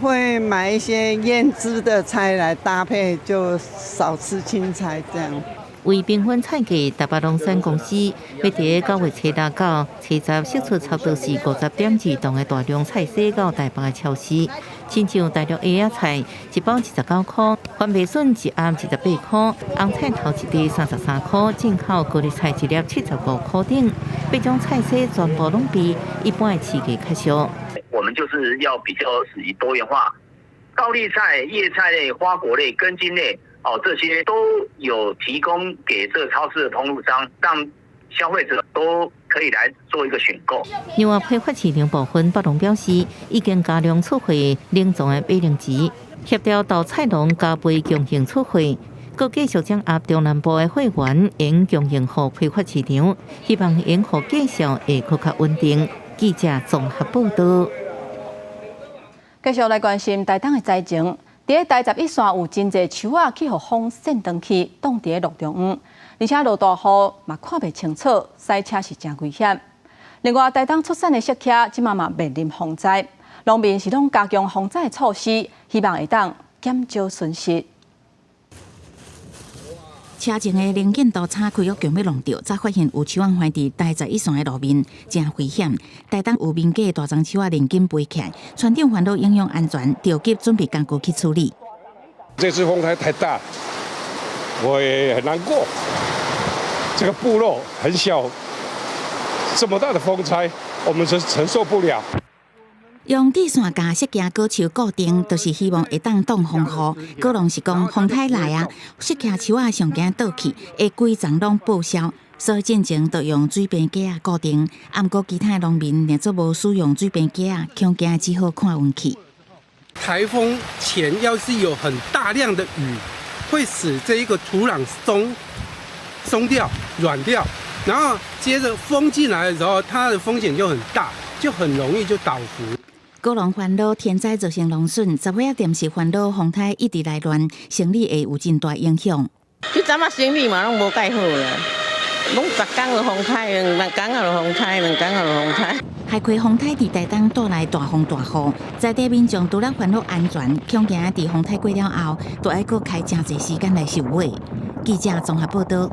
會買一些醃製的菜來搭配，就少吃青菜這樣。為平穩菜價，台北農產公司欲佇9月初六到初十釋出差不多是50.2噸的大量菜蔬到台北的超市。親像大陸葉仔菜一包29箍，番麥筍一盒28箍，紅菜頭一袋33箍，進口高麗菜一粒75箍等，八種菜蔬全部攏比一般的市價較俗。我們就是要比較屬於多元化，高麗菜、葉菜類、花果類、根莖類，哦，這些都有提供給這個超市的通路商，讓消費者都可以來做一個選購。另外，批發市場部分，北農表示已經加量出貨冷藏的馬鈴薯，協調豆菜農加倍供應出貨，閣繼續掌握中南部的貨源，應供應予批發市場，希望應予價數會閣較穩定。記者綜合報導。繼續來關心台東的災情。佇咧台11線有真濟樹仔去予風扇斷去，擋佇咧路中央，而且落大雨嘛看袂清楚，駛車是誠危險。另外，台東出產的釋茄這馬嘛面臨風災，農民是攏加強防災措施，希望會當減少損失。車前的能見度差，開予強欲弄著，才發現有樹仔橫佇台11線的路面，誠危險。台東有民家大欉樹仔連根拔起來，村長煩惱影響安全，著急準備工具去處理。這次風颱太大，我也很難過。這個部落很小，這麼大的風災，我們是承受不了。用鐵線共釋茄果樹固定，就是希望會當擋風雨。果農是講風颱來啊，釋茄樹仔上驚倒去，會規叢攏報銷。所以進前就用水平架仔固定。啊，毋過其他農民若做無使用水平架仔，恐驚只好看運氣。颱風前要是有很大量的雨，會使這一個土壤鬆掉、軟掉，然後接着風進來的時候，它的風險就很大，就很容易就倒伏。果農煩惱天災造成農損，雜貨仔店是煩惱風颱一直來亂，生理會有真大影響。這陣仔生理嘛攏無蓋好啦，攏逐工就風颱，兩工仔就風颱，兩工仔就風颱。海葵風颱佇台東帶來大風大雨，在地民眾除了煩惱安全，恐驚佇風颱過了後，都愛閣開誠濟時間來收尾。記者綜合報導。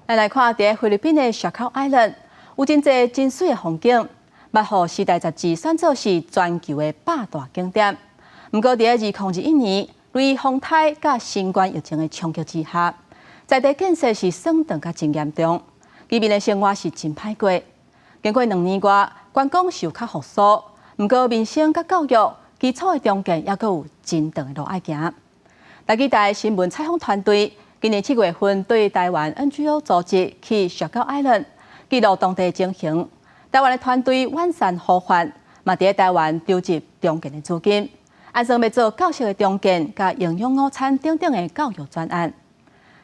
來看佇菲律賓的 Siargao Island，有真濟真媠的風景。捌予時代雜誌選做是全球的百大景點。毋過，佇2021年，對風颱佮新冠疫情的衝擊之下，在地建設是損斷甲真嚴重，居民的生活是真歹過。經過2年外，觀光是有較復甦，毋過民生佮教育基礎的重建，猶閣有真長的路愛行。台語台新聞採訪團隊今年7月份對台灣 NGO 組織去 Siargao Island 記錄當地情形。台灣的團隊遠山呼喚，嘛佇台灣籌集重建的資金，按算欲做教室的重建、佮營養午餐等等的教育專案。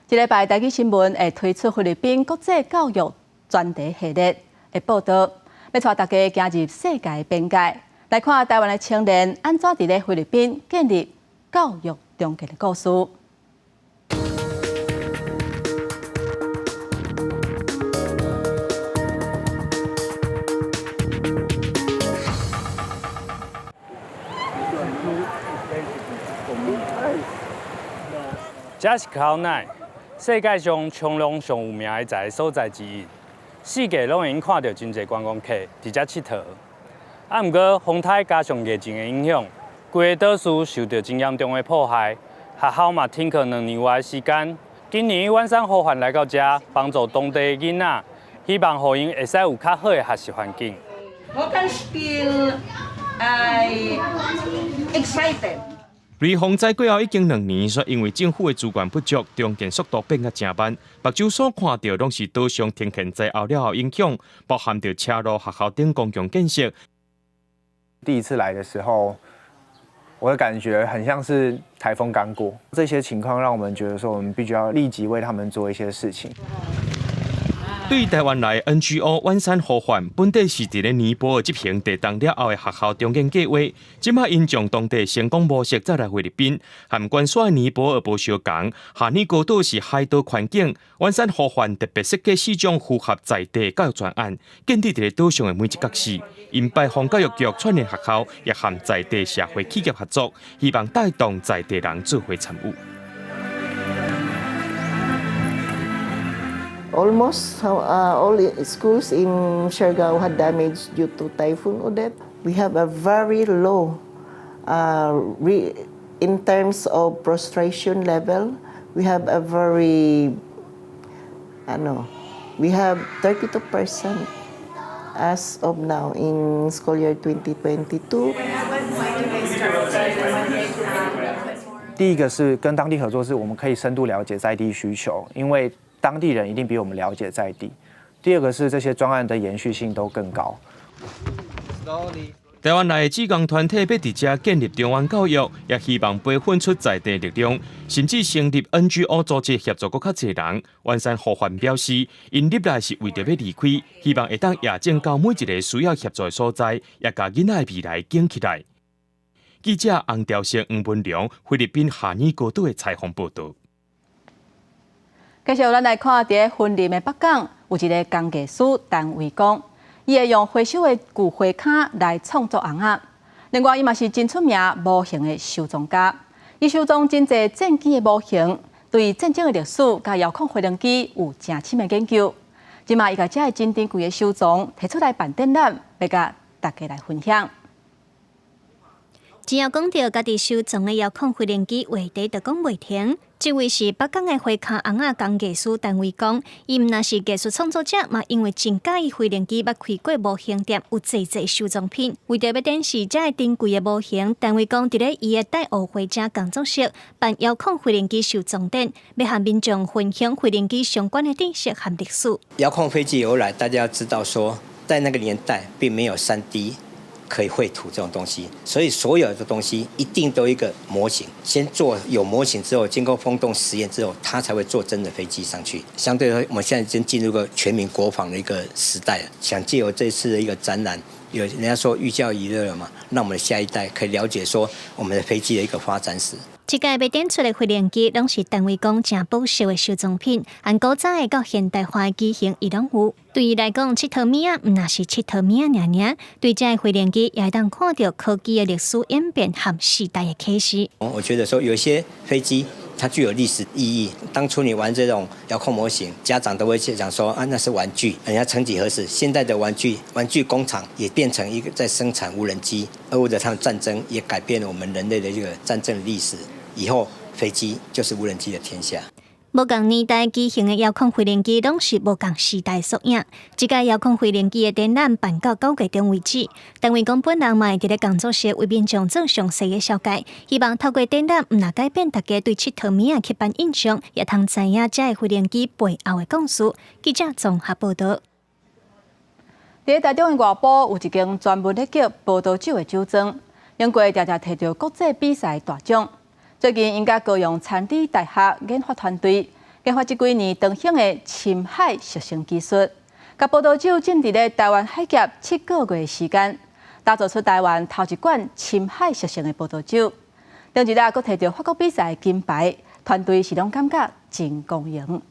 這禮拜台語新聞會推出菲律賓國際教育專題系列的報導，欲帶大家行入世界的邊界，來看台灣的青年按怎佇咧菲律賓建立教育重建的故事。這是 Cloud Nine，世界上衝浪上有名的一個所在之一，四界攏會用看著真濟觀光客佇遮𨑨迌。啊，毋過風颱加上疫情的影響，規个島嶼受著真嚴重的破壞。學校嘛停課2年外的時間。今年遠山呼喚來到遮，幫助當地的囡仔，希望予𪜶會使有較好的學習環境。我can feel I excited。雷洪災過後已經2年，卻因為政府的資源不足，重建速度變甲誠慢。目睭所看著攏是島上停建災後了後影響，包含著車路、學校等公共建設。第一次來的時候，我的感覺很像是颱風剛過。這些情況讓我們覺得說，我們必須要立即為他們做一些事情。對臺灣來 NGO 遠山呼喚，本底是佇咧尼泊爾執行地動了後的學校重建計畫，這擺𪜶將當地成功模式再來菲律賓，和關稅尼泊爾無相仝。夏爾高島是海島環境，遠山呼喚特別設計四種符合在地教育專案，建立佇咧島上的每一角四。𪜶拜訪教育局串聯學校，也和在地社會企業合作，希望帶動在地人做伙參與。 Almost all schools in Siargao had damage due to Typhoon Odette. We have a very low, in terms of prostration level, we have a very, ano, we have 32% as of now in school year 2022. 第一個是跟當地合作，是我們可以深度了解在地需求，因為當地人一定比我們了解在地。第二個是這些專案的延續性都更高。臺灣來的志工團體欲佇遮建立中原教育，也希望培訓出在地力量，甚至成立 NGO 組織協助閣較濟人。遠山呼喚表示，𪜶入來是為著欲離開，希望會當夜種到每一個需要協助的所在，也共囡仔的未來建起來。記者洪兆勝、黃文良，菲律賓夏爾高島的採訪報導。繼續，咱來看佇咧雲林的北港，有一個工藝師陳維光，伊會用回收的舊花跤來創作尪仔。另外，伊嘛是真出名模型的收藏家，伊收藏真濟戰機的模型，對戰爭的歷史佮遙控飛行機有誠深的研究。這馬伊共遮的真珍貴的收藏提出來辦展覽，欲共大家來分享。只要講著家己收藏的遙控飛行機，話題就講袂停。這位是北港的花跤尪仔工藝師陳維光，伊毋但是藝術創作者，嘛因為真佮意飛行機，捌開過模型店，有濟濟收藏品。為著欲展示遮的珍貴的模型，陳維光佇咧伊的大學花遮工作室辦遙控飛行機收藏展，欲和民眾分享飛行機相關的知識和歷史。遙控飛機由來，大家要知道說，在那個年代並沒有3D 可以繪圖這種東西，所以所有的東西一定都有一個模型，先做有模型之後，經過風洞實驗之後，它才會做真的飛機上去。相對來說，我們現在已經進入個全民國防的一個時代了，想借由這次的一個展覽，有人家說寓教於樂了嘛，讓我們的下一代可以了解說我們的飛機的一個發展史。這屆欲展出的飛行機，攏是陳維光誠保守的收藏品，按古早的到現代化的機型，伊攏有。對伊來講，𨑨迌物仔毋但是𨑨迌物仔爾爾，對這飛行機也會當看著科技的歷史演變和時代的啟示。我覺得說，有些飛機它具有歷史意義。當初你玩這種遙控模型，家長都會去講說啊，那是玩具。人家曾幾何時，現在的玩具玩具工廠也變成一個在生產無人機，俄烏的他們戰爭也改變了我們人類的這個戰爭歷史。以後飛機就是無人機的天下。無仝年代機型的遙控飛行機，攏是無仝時代縮影。這屆遙控飛行機的展覽辦到9月中為止。陳維光本人嘛會佇咧工作室為民眾做詳細的紹介，希望透過展覽，毋但改變大家對𨑨迌物仔刻板印象，也通知影這个飛行機背後的故事。記者綜合報導。佇咧台中的外埔有一間專門咧叫葡萄酒的酒莊，經過常常摕著國際比賽大獎。最近，𪜶佮高雄餐理大學研發團隊研發這幾年長興的深海熟成技術，共葡萄酒浸佇咧臺灣海峽7個月的時間，打造出臺灣頭一款深海熟成的葡萄酒。頂一日，閣摕著法國比賽的金牌，團隊是攏感覺真光榮。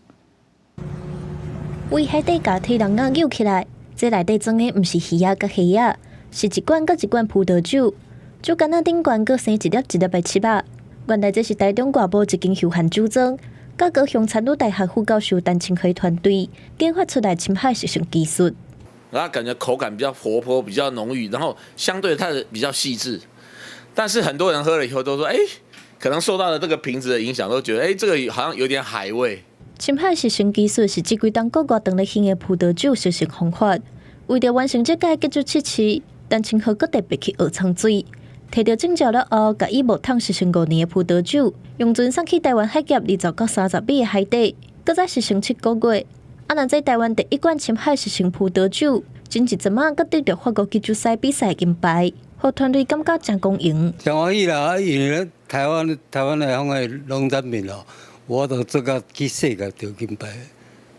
為海底共鐵籠仔扭起來，這內底裝的毋是魚仔佮蝦仔，是一罐閣一罐葡萄酒，酒矸仔頂懸閣生一粒一粒的刺仔。原來這是台中外埔一間休閒酒莊，佮高雄田女大學副教授陳清輝團隊研發出來深海熟成技術。然後感覺口感比較活潑，比較濃郁，然後相對它的比較細緻。但是很多人喝了以後都說，哎，可能受到了這個瓶子的影響，都覺得，哎，這個好像有點海味。深海熟成技術是這幾冬國外當咧興的葡萄酒熟成方法。為著完成這屆技術測試，陳清河閣特別去學沖水，提著證照了後，共以木桶熟成5年的葡萄酒，用船送去台灣海峽20到30米的海底，閣再熟成7個月。啊，若這台灣第一罐深海熟成葡萄酒，前一陣仔閣得著法國基酒師比賽金牌，予團隊感覺誠光榮。真歡喜啦！因為台灣來講的農產品哦，我都這個去世界得金牌，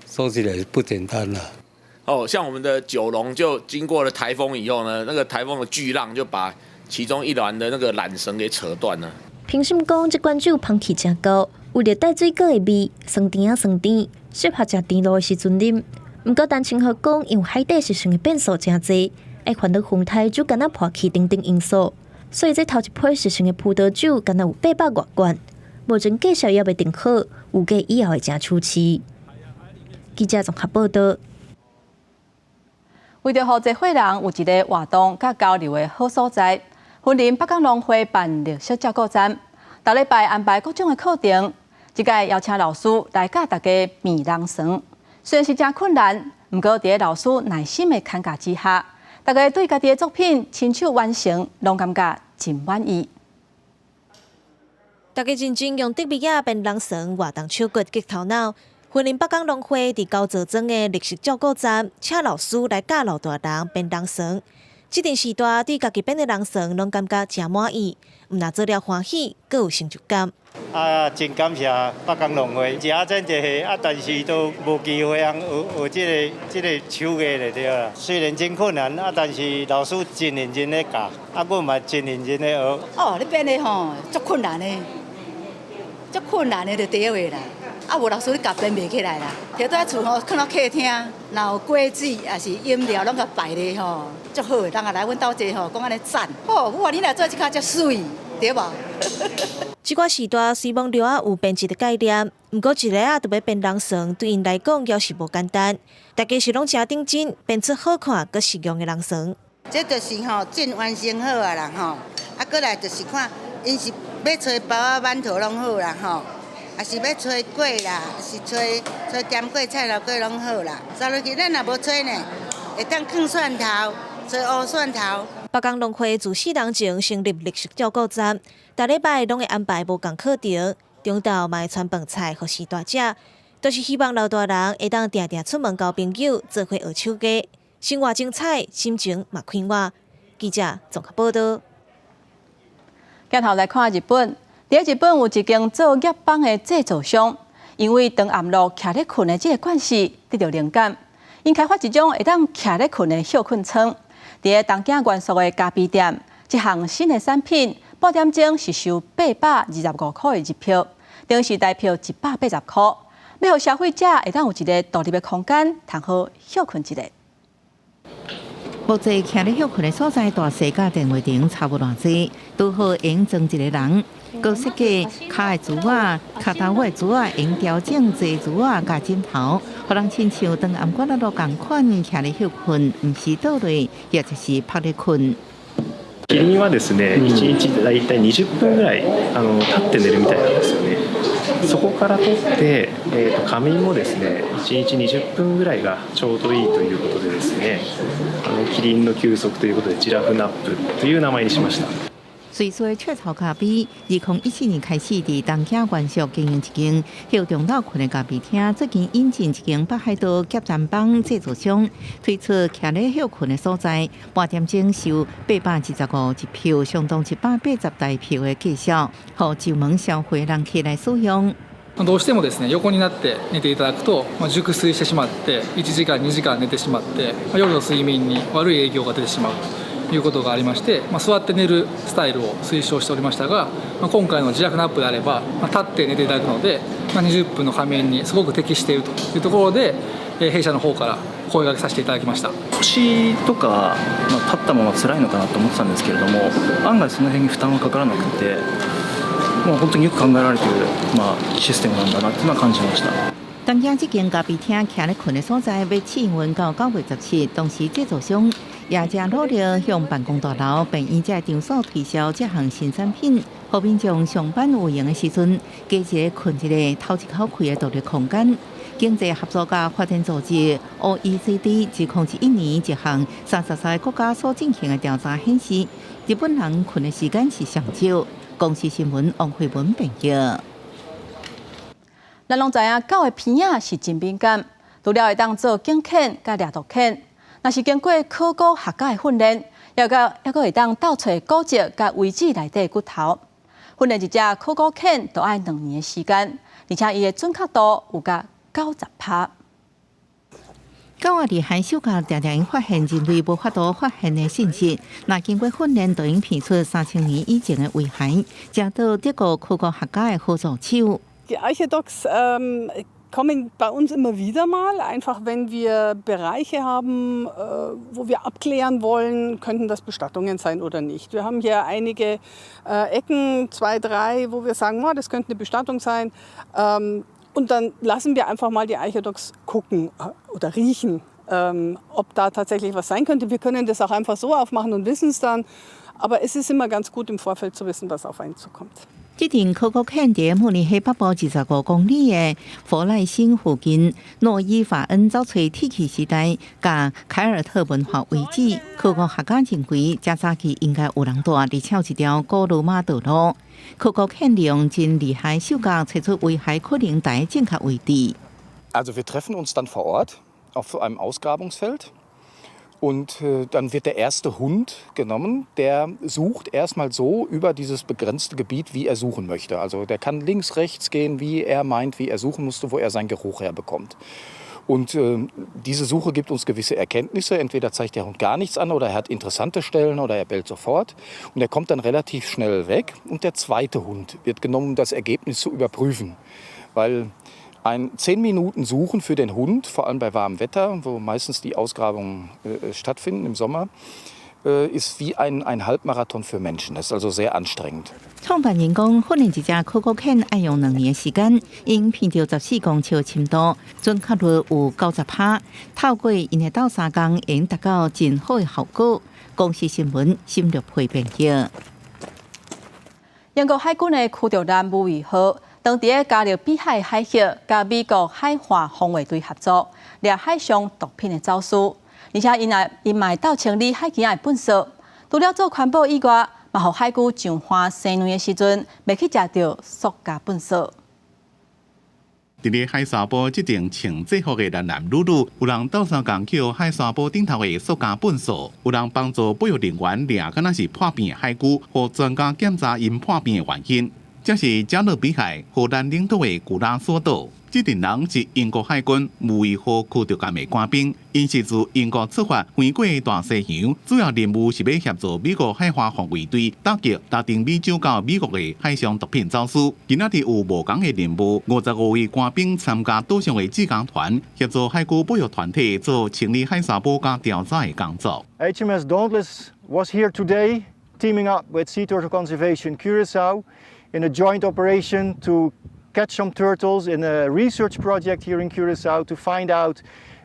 說起來不簡單啦。哦，像我們的九龍就經過了颱風以後呢，那個颱風的巨浪就把其中一輪的那個纜繩給扯斷了。評審講，這罐酒香氣誠高，有熱帶水果的味，酸甜仔酸甜，適合食甜露的時陣啉。毋過陳清河講，因為海底熟成的變數誠濟，愛煩惱風颱就敢若破氣等等因素，所以這頭一批熟成的葡萄酒，敢若有800外罐，目前計數猶未定好，預計以後會誠出市。記者綜合報道。為著予這伙人有一个活動佮交流的好所在，雲林北港農會辦綠色照顧站，逐禮拜安排各種的課程。這擺邀請老師來教大家編人床，雖然是誠困難，毋過佇老師耐心的牽教之下，大家對家己的作品親手完成，攏感覺真滿意。大家認真用竹篾仔編人床，活動手骨激頭腦。雲林北港農會佇高澤莊的綠色照顧站，請老師來教老大人編人床。這陣時代對家己編的人床，攏感覺誠滿意，毋但做了歡喜，閣有成就感。啊，真感謝北港農會，食真濟啊，但是都無機會通學學這個手藝就對啦。雖然真困難啊，但是老師真認真咧教，啊，阮嘛真認真咧學。哦，你編的吼，足困難的，足困難的就對的啦。啊，無老師你共編袂起來啦。提倒厝吼，囥到客廳，若有果子抑是飲料，攏共擺咧吼，足好的。人也來阮兜坐吼，講按呢讚。吼，我話你若做這較才媠，對無？這寡時代雖罔著仔有編織的概念，毋過一个仔就欲編人床，對𪜶來講猶是無簡單。大家是攏誠認真，編出好看閣實用的人床。這就是吼，種完成好啊啦吼，啊，閣來就是看，𪜶是欲揣包仔饅頭攏好啦吼。也是欲揣粿啦，是揣揣鹹粿、菜頭粿攏好啦。紲落去咱若無揣呢，會當囥蒜頭，揣烏蒜頭。北港農會自4年前成立綠色照顧站，逐禮拜攏會安排無仝課程，中晝嘛會傳飯菜予序大食，都是希望老大人會當定定出門交朋友，做伙學手藝，生活精彩，心情嘛快活。記者綜合報道。鏡頭來看日本。佇日本有一間做夾板的製造商，因為當暗暝徛咧睏的這个慣勢得著靈感，𪜶開發一種會當徛咧睏的歇睏床。佇東京原宿的咖啡店，這項新的產品半點鐘是收825箍的入票，等於是台票180箍，欲予消費者會當有一个獨立的空間，通好歇睏一下。木製徛咧歇睏的所在，大細佮電話亭差無偌濟，拄好會用裝一个人。閣設計跤的櫥仔、跤頭的櫥仔，會用調整坐櫥仔佮枕頭，予人親像當暗館仔路仝款徛咧歇睏，毋是倒落，抑者是趴咧睏。キリンはですね、1日だいたい20分ぐらい立って寝るみたいなんですよね。そこから取って、仮眠もですね、1日20分ぐらいがちょうどいいということでですね、キリンの休息ということでジラフナップという名前にしました。瑞士的雀巢咖啡，2014年開始佇東京原宿經營一間歇中晝睏的咖啡廳，最近引進一間北海道夾砧板製造商，推出徛咧歇睏的所在，半點鐘收825一票，相當180台票的價數，予上門消費人客來使用。どうしてもですね、横になって寝ていただくと、熟睡してしまって、1時間、2時間寝てしまって、夜の睡眠に悪い影響が出てしまうということがありまして、座って寝るスタイルを推奨しておりましたが、今回のジラフナップであれば、立って寝ていただくので、20分の仮眠にすごく適しているというところで、弊社の方から声掛けさせていただきました。腰とか、立ったまま辛いのかなと思ってたんですけれども、案外その辺に負担はかからなくて、まあ本当によく考えられているまあシステムなんだなっていうのは感じました。東京這間咖啡廳徛咧睏的所在，欲試營運到9月17，當時製造商也正努力向辦公大樓、病院這場所推銷這項新產品，予民眾上班有閒的時陣，加一個睏一下、透一口氣的獨立空間。經濟合作佮發展組織 OECD 2011年一項33個國家所進行的調查顯示，日本人睏的時間是上少。公視新聞王慧文編譯。咱攏知影，狗的鼻仔是真敏感，除了會當做警犬佮獵毒犬，若是經過考古學家的訓練，猶閣會當鬥揣骨折佮遺址內底骨頭。訓練一隻考古犬都愛2年的時間，而且伊的準確度有佮90%。狗仔厲害嗅覺定定發現人類無法度發現的信息，若經過訓練，就能辨出3000年以前的遺骸，誠得德國考古學家的好助手。 Die Archedogs kommen bei uns immer wieder mal, einfach wenn wir Bereiche haben, wo wir abklären wollen, könnten das Bestattungen sein oder nicht. Wir haben hier einige Ecken, zwei, drei, wo wir sagen, oh, das könnte eine Bestattung sein. Und dann lassen wir einfach mal die Archedogs gucken oder riechen, ob da tatsächlich was sein könnte. Wir können das auch einfach so aufmachen und wissen es dann. Aber es ist immer ganz gut, im Vorfeld zu wissen, was auf einen zukommt. 這陣考古犬佇慕尼黑北部25公里的弗賴辛附近，諾伊法恩走揣鐵器時代佮凱爾特文化遺址。考古學家認為，遮早期應該有人住，而且有一條古羅馬道路。考古犬利用真厲害嗅覺，揣出遺骸可能佇正確位置。 Also wir treffen uns dann vor Ort auf einem Ausgrabungsfeld. Und dann wird der erste Hund genommen, der sucht erstmal so über dieses begrenzte Gebiet, wie er suchen möchte. Also der kann links, rechts gehen, wie er meint, wie er suchen musste, wo er seinen Geruch herbekommt. Und diese Suche gibt uns gewisse Erkenntnisse. Entweder zeigt der Hund gar nichts an oder er hat interessante Stellen oder er bellt sofort. Und er kommt dann relativ schnell weg. Und der zweite Hund wird genommen, um das Ergebnis zu überprüfen. Weil ein 10 Minuten Suchen für den Hund, vor allem bei warmem Wetter, wo meistens die Ausgrabungen stattfinden im Sommer, ist wie ein Halbmarathon für Menschen. Das ist also sehr anstrengend. 創辦人講，訓練一隻考古犬愛用2年的時間，𪜶聞著14公尺的深度，準確率有90%。透過𪜶的鬥相共，會達到真好的效果。公視新聞，沈玉培編譯。英國海軍的驅逐艦無畏號，當佇咧加勒比海海域，佮美國海岸防衛隊合作，掠海上毒品的走私，而且𪜶嘛會鬥清理海墘仔的糞埽。除了做環保以外，嘛予海龜上岸生卵的時陣，袂去食著塑膠糞埽。佇咧海沙埔這陣穿制服的男男女女，有人鬥相共抾海沙埔頂頭的塑膠糞埽，有人幫助保育人員掠敢若是破病的海龜，予專家檢查𪜶破病的原因。這是加勒比海荷蘭領土的古拉索島。這陣人是英國海軍無畏號驅逐艦的官兵，𪜶是自英國出發飛過大西洋，主要任務是欲協助美國海岸防衛隊打擊拉丁美洲到美國的海上毒品走私。今仔日有無仝的任務，55位官兵參加島上的志工團，協助海龜保育團體做清理海沙埔佮調查的工作。 HMS Dauntless was here today, teaming up with Sea Turtle Conservation Curaçao in a joint operation to catch some turtles in a research project here in Curaçao to find out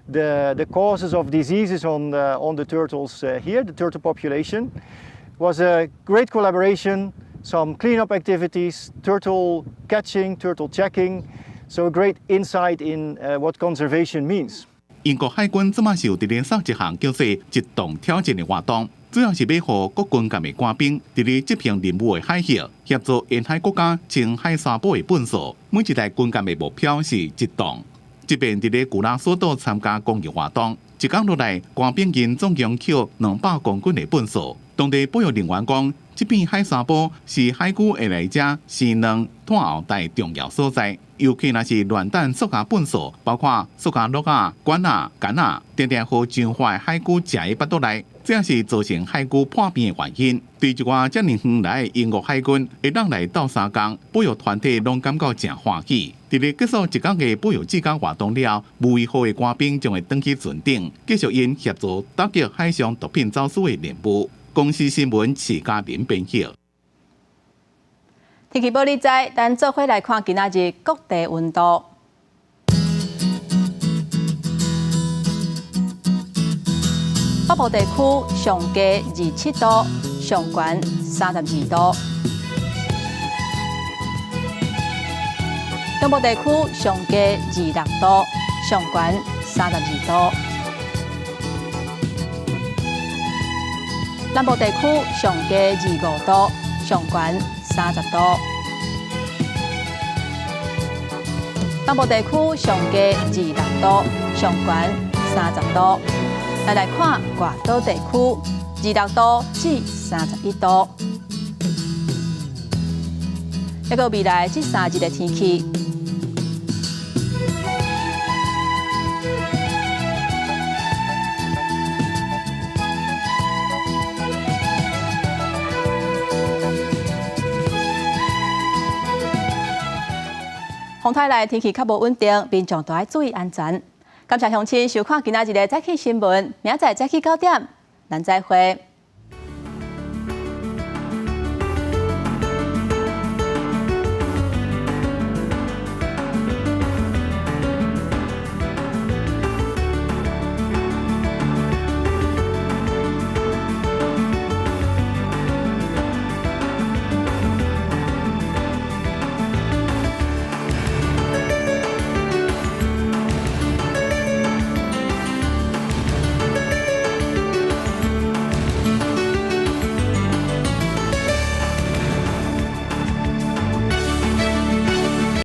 the causes of diseases on the turtles here, the turtle population. It was a great collaboration, some cleanup activities, turtle catching, turtle checking, so a great insight in what conservation means. 英國海軍這馬是有佇咧做一項叫做“一動挑戰”的活動，主要是欲予各軍艦的官兵佇咧執行任務的海域，協助沿海國家清海沙埔的糞埽。每一台軍艦的目標是一噸。這擺佇咧古拉索島參加公益活動，一工落來，官兵𪜶總共抾200公斤的糞埽。當地保育人員講，這片海沙埔是海龜會來遮生卵、湠後代重要所在。尤其若是亂擲塑膠糞埽，包括塑膠碌仔、管仔、桿仔，定定予上岸的海龜食佇腹肚內，這也是造成海龜破病的原因。對一寡遮爾遠來的英國海軍會當來鬥相共，保育團體攏感覺誠歡喜。佇咧結束一工的保育志工活動了後，無畏號的官兵將會轉去船頂，繼續𪜶協助打擊海上毒品走私的任務。公視新聞，徐嘉玲編譯。天氣報你知，咱做伙來看今仔日各地溫度。北部地區上低27度，上懸32度；中部地區上低26度，上懸32度；南部地區上低25度，上懸30度；北部地區上低26度，上懸30度。來來看外島地區，26度至31度。一個未來這3日的天氣。風台內天氣較無穩定，民眾都愛注意安全。感謝鄉親收看今仔日的早起新聞，明仔載早起9點，咱再會。